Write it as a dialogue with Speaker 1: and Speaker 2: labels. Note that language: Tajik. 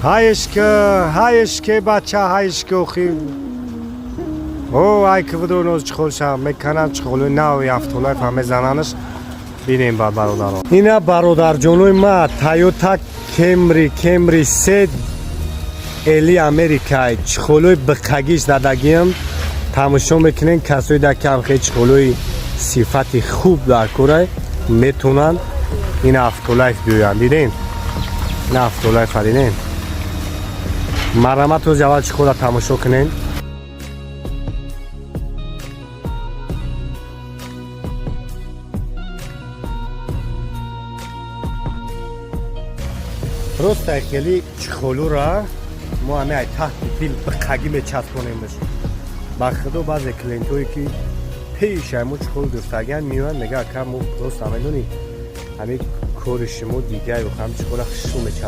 Speaker 1: Ҳаешка, ҳаешке, бача, ҳаешке, охи. О, ай квдро ноз чехолша мекананд, чехолои нави Автолайф ҳам мезананаш. Бинем ба бародарон. Ина, бародарҷонои ма, Тойота Кемри, Кемри се эли Америкай, чехолои биқагиш дадагиам, тамошо мекунем. Касои дар камхе чехолои сифати хуб дар корай, метавонанд ин Автолайф биёянд. Дидем, ин Автолайфа дидем. Марҳамат, ҳози аввал чехола тамошо кунем. Просто хеле чехолура мо ҳаме ай таҳти дил биқагӣ мечаспонемш. Ба худо, баъзе клиентое, ки пешай мо чехол гирифтагиан, меоянд, мега: «Ака, мо просто медонӣ, ҳамин кори шумо дигар, ҳам чехола хушрӯ мечаспонем».